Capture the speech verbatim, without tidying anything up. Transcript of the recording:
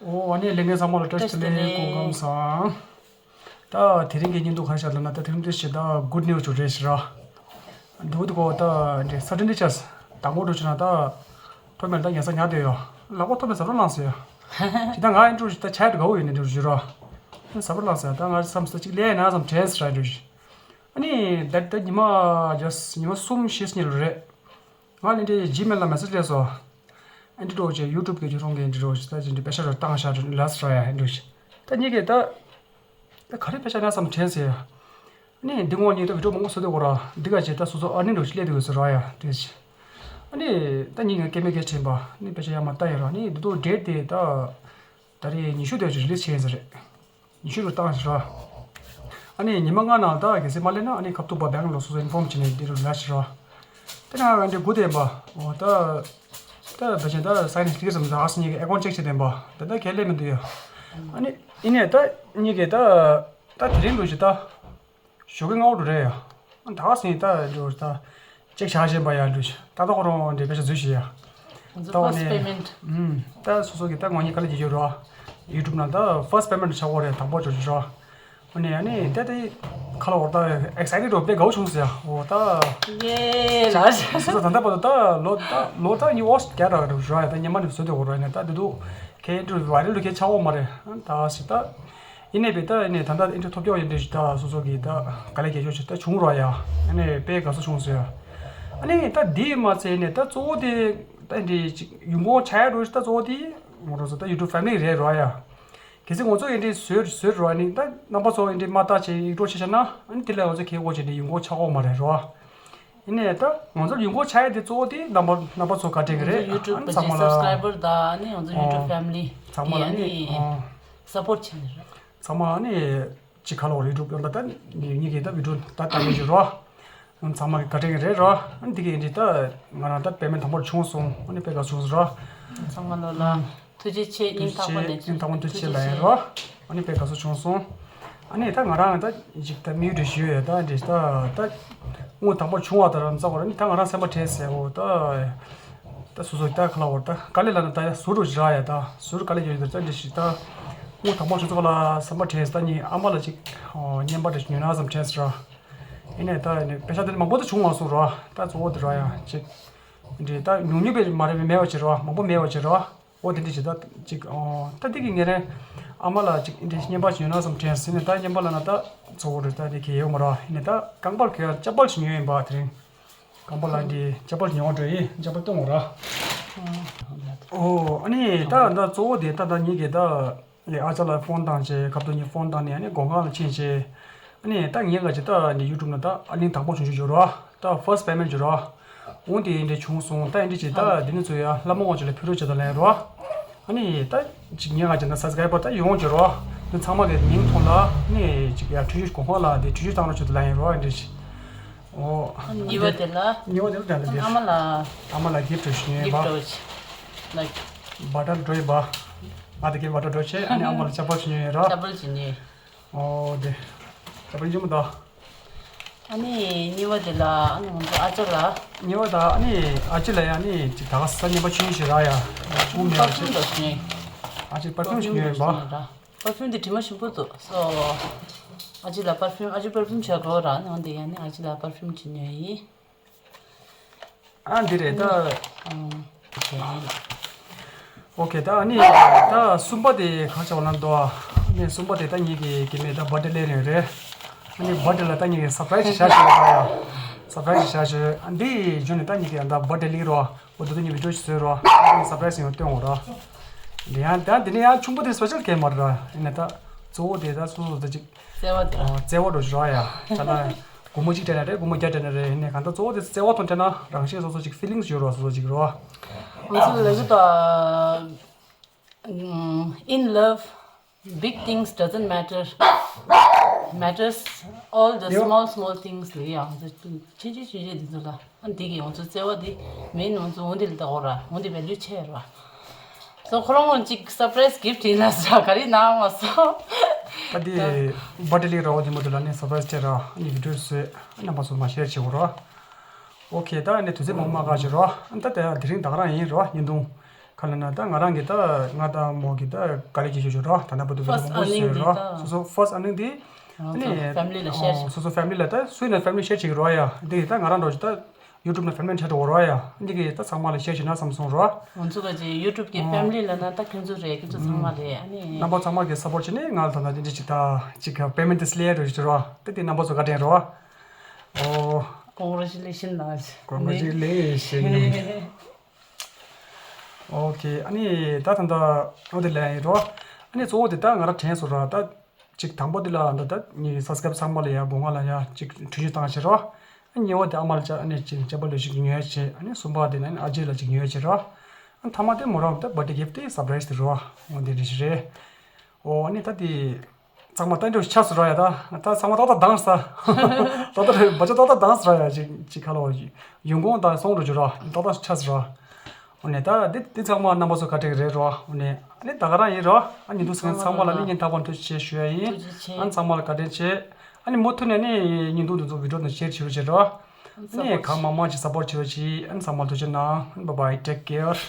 ཨོ་ཨ་ནི་ལྷན་རྒྱས་ཚང་མ་ལ་བཀྲ་ཤིས་བདེ་ལེགས། སྐུ་ཁམས་བཟང་། ད་དེ་རིང་གི་བརྙན་ཐུང་ག་རེ་ཆགས་འདུག་ན། ད་དེ་རིང་འདི་ཞེ་ད་གུཌ་ནིའུ་སི་ཅིག་རེད་ཤག་ར། འདུག་འདུག་གོ། ད་འདི་སེཊར་ཌེ་ཆགས་དང་པོ་འགྲོ་ཆུ་ན་ད་ཐོག་མེད་ད་ཉལ་ས་ཉལ་བསྡད་ཡོད། ལག་པ་ཐོག་མེད་ཟབ་རོ་ལངས་སོང་ཡ། ཇི་ལྟར་ང་ཨེ་འགྲོ་ཞིག་ད་ཆ་ཡ་དགའ་བོ་ཡོད་ནི་འགྲོ་ཞུ་ར། ཟབ་རོ་ལངས་སོང་ཡ། ད་ང་བསམ་སོང་ཅིག་ལས་ན་བསམ་དྲན་སོང་ར་འགྲོ་ཞིག་ཨ་ནི་ད་ད་ཉི་མ་ཇས་ཉི་མ་གསུམ་བཞི་ཉིན་རེད། ང་ལ་འདི་ཇི་མེལ་ལ་མེ་སེ་ཇི་སླེབས་སོང་། ཨ་འདི་འགྲོ་ཅེས་ཡུ་ཊུབ་གི་རྒྱུ་རོང་གི་འདི་འགྲོ་ཅེས་ད་ཅི་འདི་པེ་ཤ་ར་བཏང་ཤ་ར་ལ་སི་ར་ཡ་འགྲོ་ཅེས། ད་གཉིས་ཀས་ད་ད་ག་རེ་པེ་ཤ་ན་བསམ་དྲན་སོང་ཡ། ཨ་ནི་འདི་ངོ་གཉིས་ད་བི་ཌིའོ་མང་པོ་བཟོ་དུས་གོ་ར་འདི་ག་ཅེས་ད་སོ་སོ་ཨར་ནིང་འགྲོ་ཅེས་སླེབས་དུས་སོ་ར་ཡ་འགྲོ་ཅེས། ཨ་ནི་ད་གཉིས་ཀས་སྐད་མེད་སྐད་དྲན་པ་ཨ་ནི་པེ་ཤ་ཡ་མ་ལྟ་ཡ་ར། ཨ་ནི་འདི་ཏོ་ཌེ་ཊི་དེ་ད་ད་རེས་ཉི་ཤུ་དེ་ཅིག་རི་ལི་སི་བྱས་ཟེར་རེད། ཉི་ཤུ་རུ་བཏང་ཟེར་ར། ཨ་ནི་ཉི་མ་ལྔ་ནང་ད་གལ་སྲིད་མ་སླེབས་ན་ཨ་ནི་ཁ་ཐུག་པ་བེང་ལོ་སོ་སོ་ཨིན་ཕོམ་བྱས་ནས་འདི་རུ་ལ་ཕྱིར་ར། དེ་ན་ང་འདི་སྒུག་བསྡད་པ། འོ་ད་ད་བེ་ཅན་ད་སའིན་ནི་སི་ཊི་ཀེ་ཊི་ཙམ་ད་ཨ་སི་གཉིས་ཀྱི་ཨེ་ཀོན་ཅེག་བྱས་བསྡད་པ། ད་ད་གལ་སླེབས་མི་འདུག་ཡ། ཨ་ནི་ཡིན་ནའི་ད་གཉིས་ཀས་ད་ད་དེ་རིང་འགྲོ་ཞིག་ད། ཞོགས་ཀས་སྔ་པོ་འགྲོ་རེད་ཡ། ད་ག་ཟིན་ད་འགྲོ་ད་ཅེག་བྱ་བཞིན་པ་ཡ་འགྲོ་ཞིག་ད་ལྟ་ཁོ་རང་འདྲེ་པེ་ཤ་འཛུལ་ཞིག་ཡ། ད་འོ་ནས་ཧུམ་ད་སོ་སོ་གི་ད་ངོ་ཉིད་དཀའ་ལས་བྱེད་རྒྱུ་རོ། ཡུ་ཊུབ་ནང་ད་ཕར་སི་པེ་མེན་ཊི་ཆགས་ཀྱི་ཡོད་རེད། དང་པོ་འགྲོ་རྒྱུ་རོ། འོ་ནས་ཨ་ནི་ད་དེ་ཁ་ལ་འོར་ད་ཨེག་སའི་ཊེཌ་འགྲོ་དཔེ་དགའ་བོ་བྱུང་སོང་ཡ། འོ་ད་ཡེ་ལ་སོ་སོ་ད་ལྟ་བར་དུ་ད་ལོ་ད་ལོ་ད་ཉི་ཨོ་སི་བརྒྱ་ར་འགྲོ་རོ་ཡ། ད་ཉི་མ་ནས་བཟོས་དེ་འོ་རོ་ཡ་ནས་ད་དེ་དུ་ཁའི་འགྲོ་བའི་རི་ལུ་ཁའི་ཆགས་འོ་མ་རེད་ད་ཞིག་ད། ཡིན་ནའི་བས་ད་ཡིན་ནའི་ད་ལྟ་ཨིན་ཊར་ཐོབ་ཀྱོག་ཡིན་དུས་ད་སོ་སོ་གི་ད་དཀའ་ལས་རྒྱག་ཆོག་ཅིག་ད་བྱུང་རོགས་ཡ། ཨ་ནི་དཔེ་དགའ་བསུ་བྱུང་སོང་ཡ། ཨ་ནི་ད་འདི་མ་ཚད་ནས་ད་གཙོ་བོ་དེ་ད་འདི་ཅིག་ཡོང་སྒོ་ཆགས་ཡ་འགྲོ་ཞིག་ད་གཙོ་བོ་དེ་ངོ་རོ་སོ་ད་ཡུ་ཊུབ་ཕེ་མི་ལི་རེད་རོགས་ཡ། གལ་སྲིད་ང་ཚོ་ཡིན་དུས་བཟོས་བཟོས་རོགས་ནི་ད་རྣམ་པ་ཚོ་ཡིན་དུས་མ་ལྟ་ཆེ་ཡིག་འགྲོ་ཆེ་ཆ་ན་ཨ་ནི་དེ་ལ་ང་ཚོ་ཁེ་གོ་ཆེ་ནི་ཡོང་སྒོ་ཆགས་འོ་མ་རེད་རོགས། ཡིན་ནའི་ད་ང་ཚོར་ཡོང་སྒོ་ཆགས་ཡ་དེ་གཙོ་བོ་དེ་རྣམ་པ་རྣམ་པ་ཚོ་བཀའ་དྲིན་གྱི་རེད། ང་ཚོ་ཡུ་ཊུབ་ཨ་ནི་གི་ཚང་མ་ལ་སབ་སི་ཀ་རའི་བར་དང་ཨ་ནི་ང་ཚོ་ཡུ་ཊུབ་ཨོ་ཕེ་མི་ལི་ཚང་མ་ལ་ཨ་ནི་ཨོ་སབ་པོར་བྱེད་ནི་རེད། ཚང་མ་ཨ་ནི་ཅིག་ཁ་ལོ་རེ་ཡུ་ཊུབ་ཡོང་ད་ད་ངེད་ཀྱི་ད་བི་ཌིའོ་ད་ལྟ་ཡོད་ཀྱི་རོ། ཚང་མ་གི་བཀའ་དྲིན་གྱི་རེད་རོ། ཨ་ནི་འདི་གི་འདི་ད་ང་རང་ད་པེ་མེན་ཊི་དང་པོར་བྱུང་སོང་། ཨ་ནི་དཔེ་དགའ་བྱུང་སོང་རོ། ཚང་མ་ལོ་ལ། ཐུགས་རྗེ་ཆེ། སྙིང་ཐག་པ་ནས་སྙིང་ཐག་པ་ནས་ཐུགས་རྗེ་ཆེ་ལབ་ཡིན་རོ། ཨ་ནི་དཔེ་དགའ་བསུ་བྱུང་སོང་། ཨ་ནི་ད་ང་རང་ད་ཅིག་ད་མིའུ་འདྲ་ཞུ་ཡོད་ད་འདྲ་ད་ད་དངུལ་དང་པོ་བྱུང་བ་ད་ར་མ་ཚ་གོ་ར་ནི་ད་ང་རང་སེམས་པ་དྲན་སོང་ད། ད་སོ་སོ་ད་ག་ལ་བོར་ད་དཀའ་ལས་ལ་ན་ད་ཡ་ཟུར་རུ་རག་ཡ་ད་ཟུར་དཀའ་ལས་ཡོད་ད་འདྲ་ཞིག་ད་དངུལ་དང་པོ་བྱུང་ཚོ་ག་ལ་སེམས་པ་དྲན་སོང་། ད་ནི་ཨ་མ་ལ་ཅིག་བརྙན་པར་འདྲ་ཞིག་ཉོས་ན་བསམ་དྲན་སོང་ར། ཡིན་ནའི་ད་ནི་པེ་ཤ་དེ་མང་པོ་ད་བྱུང་མ་སོང་ར། ད་གཙོ་བོ་དེ་ར་ཡ་ཅིག་འདྲ་ད་ཉུང་ཉུང་པའི་མ་རེད་པས་མེད་པ་ཅིག་ར། མང་པོ་མེད་པ་ཅིག་ར། འོ་དེ་འདྲ་ཞིག་ད་ཅིག་ཨོ་ད་འདི་གི་ངེད་རང་ཨ་མ་ལ་ཅིག་འདི་བརྙན་པར་ཞིག་ཉོས་ན་བསམ་དྲན་ཟིན་ནས། ད་བརྙན་པར་ལ་ན་ད་གཙོ་བོ་རེད། ད་འདི་གལ་ཡོད་མ་རེད། ཡིན་ནའི་ད་རྐང་པར་གྱོན་ཅ་པལ་ཞིག་ཉོས་ཡིན་པ། དེ་རིང་རྐང་པར་ལ་འདི་ཅ་པལ་ཉོ་བ་འགྲོ་ཡིན། ཅ་པལ་སྟོན་འོང་ར། ཨོ་ཨ་ནི་ད་ད་གཙོ་བོ་དེ་ད་ད་ཉིད་ཀྱི་ད་ལས་ཨ་ཅག་ལ་ཕོན་བཏང་བྱས། ཁ་ཐུག་ཉིད་ཕོན་བཏང་ནས་ཨ་ནི་སྒོ་ཁང་ལ་ཕྱིན་བྱས། ཨ་ནི་ད་ངས་ག་ཅིག་ད་ནི་ཡུ་ཊུབ་ནང་ད་ཨ་ནི་དང་པོ་བྱུང་ཆུ་བྱུང་རོ། ད་ཕར་སི་པེ་མེན་ཊི་བྱུང་རོ། འོང་དེ་འདྲ་བྱུང་སོང་། ད་འདི་ཅིག་ད་འདི་ནི་ཚོ་ཡ་ལྷ་མོ་ཝང་ཅུ་ལ་ཕུལ་རོགས་བྱེད་དང་ལན་རོ། ཨ་ནི་ད་ཅིག་ངས་ག་ཅིག་ད་སབ་སི་ཀ་རའི་བར་ད་ཡོང་བྱུང་རོ། འདི་ཚང་མ་གི་མིང་ཐོག་ལ་ནི་ཅིག་ཡ་འཕྲུལ་ཆས་གོང་འཕང་ལ་འདི་འཕྲུལ་ཆས་བཏང་རོགས་བྱེད་དང་ལན་རོ། འདི་ཅིག་ཨོ། གཉིས་པ་དེ་ལ། གཉིས་པ་དེ་ལ་ད་འདི་ཨ་མ་ལ། ཨ་མ་ལ་གིཕ་ཊི་ཞུ་ཡིན་པ། གིཕ་ཊི་ལ། བ་ཊར་འགྲོ་ཡིན་པ། ང་དེ་གིར་བ་ཊར་འགྲོ་བྱས། ཨ་ནི་ཨ་མ་ལ་ཅ་པལ་ཞུ་ཡིན་ར། ཅ་པལ་ཞུ་ཡིན། ཨོ་དེ། ཅ་པལ་ཡིན་མོ་ད། ཨ་ནི་གཉིས་པ་དེ་ལ་ཨ་ནི་ང་ཚོ་ཨ་ཅག་ལ། གཉིས་པ་ད་ཨ་ནི་ཨ་ཅག་ལ་ཡ་ནི་ཅིག་ད་ག་ས་ཉིན་པ་ཆུ་ཡིན་ཞེས་ར་ཡ། ཅུང་མེད་པ་ཅིག་ཨ་ཅག་པར་ཕིའུམ་ཞུ་ཡིན་པ། པར་ཕིའུམ་དེ་དྲི་མ་ཞིམ་པོ་འདུག་སོ། ཨ་ཅག་ལ་པར་ཕིའུམ་ཨ་ཅག་པར་ཕིའུམ་བྱ་དགོས་ར། ཨ་ནི་འོན་ཏེ་ཡ་ནི་ཨ་ཅག་ལ་པར་ཕིའུམ་ཅིག་ཉོས་ཡིན། ཨ་འདི་རེད་ད། ཨོ་ཁེ། ཨོ་ཁེ་ད་ཨ་ནི་ད་གསུམ་པ་དེ་ག་ཆགས་ན་འདུག་ཨ་ནི་གསུམ་པ་དེ་ད་ངེད་ཀྱི་སྐྱེ་དམན་ད་བར་ཐ་ཌེ་སླེབས་རན་རེད། ཨ་ནི་བར་ཐ་ཌེ་ལ་ད་ངེད་ཀྱི་སར་པ་རའི་སི་ཞིག་བྱ་ཞོར་ད་ཡ། སར་པ་རའི་སི་ཞིག་བྱ་ཞོར། ཨ་འདི་ཇུ་ནི་ད་ངེད་ཀྱི་ད་བར་ཐ་ཌེ་ལི་རོ། འོ་དེ་ད་ངེད་བི་ཌིའོ་ཞིག་བཟོས་རོ། ཨ་ནི་སར་པ་རའི་སི་ཡང་སྟོན་འོང་རོ། འདི་ཡང་ད་འདི་ནི་ཡང་ཆུང་པོ་དེ་སི་པེ་ཤལ་གང་མ་རེད་ར། ཨ་ནི་ད་གཙོ་བོ་དེ་ད་སོ་སོ་ད་ཅིག་བརྩེ་བ་དེ་ར། བརྩེ་བ་འགྲོ་ཞོར་ཡ། ད་ལ་སྒོར་མོ་གཅིག་སྤྲད་ན་རེད། སྒོར་མོ་བརྒྱ་སྤྲད་ན་རེད། ཡིན་ནའི་གང་ལྟར་གཙོ་བོ་དེ་བརྩེ་བ་དང་སྤྲད་ན་རང་བཞིན་སོ་སོ་ཅིག་ཕི་ལིང་སི་ཡོད་རོ། སོ་སོ་ཅིག་རོ། ང་ཚོ་ལ་གི་ད་in love big things doesn't matter, matters all the small small things ལ་ཡང་ང་ཚོ་ཆུང་ཆུང་ཆུང་ཆུང་འདི་ཚོ་ལ། ཨ་འདི་གི་ང་ཚོ་བརྩེ་བ་འདི་མིན་ང་ཚོ་འོ་འདི་ལ་ད་འོ་ར་འོ་འདི་བེ་ལུ་ཆེ་ར། སོ་ཁོ་རང་ཅིག་སར་པ་རའི་སི་གིཕ་ཊི་ཡིན་ལ་ས་ག་རེ་གནང་མ་སོང་། ད་དེ་བར་ཐ་ཌེ་ལི་ར་འོ་དེ་མོ་དེ་ལ་ནི་སར་པ་རའི་སི་སྤྲད་ར། ཨ་ནི་བི་ཌིའོ་བཟོས། ཨ་རྣམ་པ་ཚོ་མ་ཤེར་བྱེད་འོ་ར། ཨོ་ཁེ་ད་ནི་དུས་ཚོད་མང་མ་ག་བྱེད་རོ། ཨ་ད་དེ་དེ་རིང་ད་ག་རང་ཡིན་རོ། བརྙན་ཐུང་ ག་ལ་ན་ད་ང་རང་གི་ད་ང་ད་མོ་གི་ད་དཀའ་ལས་ཀྱི་ཞུ་ཞུ་རོ། ད་ན་པོ་དུ་བི་ཌི་ཡོ་ཕར་སི་ཊི་ཨར་ནིང་བཟོས་རོ། དེ་ད་སོ་སོ་ཕར་སི་ཊི་ཨར་ནིང་དེ། ཨ་ནི་ཕེ་མི་ལི་ལ་ཤེར་ཨོ་སོ་སོ་ཕེ་མི་ལི་ལ་ད་སུ་ཡིན་ན་ཕེ་མི་ལི་ཤེར་བྱེད་ཀྱི་རོ་ཡ། འདི་ཡི་ད་ང་རང་འགྲོ་ཅི་ད་ཡུ་ཊུབ་ན་ཕེ་མི་ལི་ཆ་འགྲོ་རོ་ཡ། འདི་གི་ད་ཚང་མ་ལ་ཤེར་བྱེད་ན་བསམ་སོང་རོ། ང་ཚོ་ག་ཅི་ཡུ་ཊུབ་ཀྱི་ཕེ་མི་ལི་ལ་ན་ད་ཁྱོད་ཚོ་རེད། ཁྱོད་ཚོ་ཚང་མ་རེད། ཨ་ནི་རྣམ་པ་ཚང་མ་གི་སབ་པོར་བྱེད་ནས་ང་ལ་ད་ད་འདི་འདྲ་ཅིག་ད་ཅིག་པེ་མེན་ཊི་དེ་སླེབས་རོ་ཞུ་རོ། ད་དེ་རྣམ་པ་ཚོ་བཀའ་དྲིན་རོ། ཨོ། ཀོང་གྷ་རེ་ཅུ་ལེ་ཤན་ལགས། ཀོང་གྷ་རེ་ཅུ་ལེ་ཤན། ཨོ་ཁེ། ཨ་ནི་ད་ད་ད་ཨོ་དེ་ལ་ཡིན་རོ། ཨ་ནི་གཙོ་བོ་དེ་ད་ང་ར་དྲན་སོང་ར། ད་ཅིག་དང་པོ་དེ་ལ་ད་ད་ངའི་སབ་སི་ཀ་རབ་ཚང་མ་ལ་ཡ་སྒོ་ང་ལ་ཡ་ཅིག་འཕྲིན་བཅོལ་བཏང་ཤེས་རོ། ཨ་ནི་གཉིས་པ་དེ་ཨ་མ་ལ་ཅ་ཨ་ནི་ཅིག་སྐྱེས་པ་ལོ་ཞིག་ཉོ་ཡ་བྱེད། ཨ་ནི་གསུམ་པ་དེ་ན་ཨ་ནི་ཨ་ཅེ་ལ་ཅིག་ཉོ་ཡ་བྱེད་རོ། ཨ་ནི་ཐ་མ་དེ་མོ་རང་ད་བར་ཐ་ཌེ་གིཕ་ཊི་དེ་སར་པ་རའི་ཛི་དེ་རོ། ཨོ་དེ་འདྲ་ཞིག་རེད། ཨོ་ཨ་ནི་ད་དེ། ཚང་མ་ལྟ་འགྲོ་ཆགས་སུ་ར་ཡ། ད་ད་ཚང་མ་ཏག་ཏག་དྭངས་ས། ཏག་ཏག་རེད། བ་ཅག་ཏག་ཏག་དྭངས་སུ་ར་ཡ། ཅིག་ཅིག་ཁ་ལོ་ཡོང་གོང་དང་སོང་རུ་འཇུ་ར་ཏག་ཏག་ཆགས་སུ་ར། འོ་ནས་ད་འདི་འདི་ཚང་མ་རྣམ་པ་ཚོ་བཀའ་དྲིན་རེད་རོ། འོ་ནས་ཨ་ནི་ད་ག་རང་ཡིན་རོ། ཨ་ནི་འདུག་སེ་ཚང་མ་ལ་ནི་སྙིང་ཐག་པ་ནས་ཐུགས་རྗེ་ཆེ་ཞུ་ཡ་ཡིན། ཐུགས་རྗེ་ཆེ། ཨ་ནི་ཚང་མ་ལ་བཀའ་དྲིན་ཆེ། ཨ་ནི་མུ་མཐུད་ནས་ནི་ཉིན་ཐོ་འདི་ཚོ་བི་ཌི་ཡོ་ནང་ཤེར་བྱེད་རོགས་བྱེད་རོ། ཨ་ནི་གང་མང་མང་ཅིག་སབ་པོར་བྱེད་རོགས་བྱེད། ཨ་ནི་ཚང་མ་ཐུགས་རྗེ་གནང་། Bye bye, take care.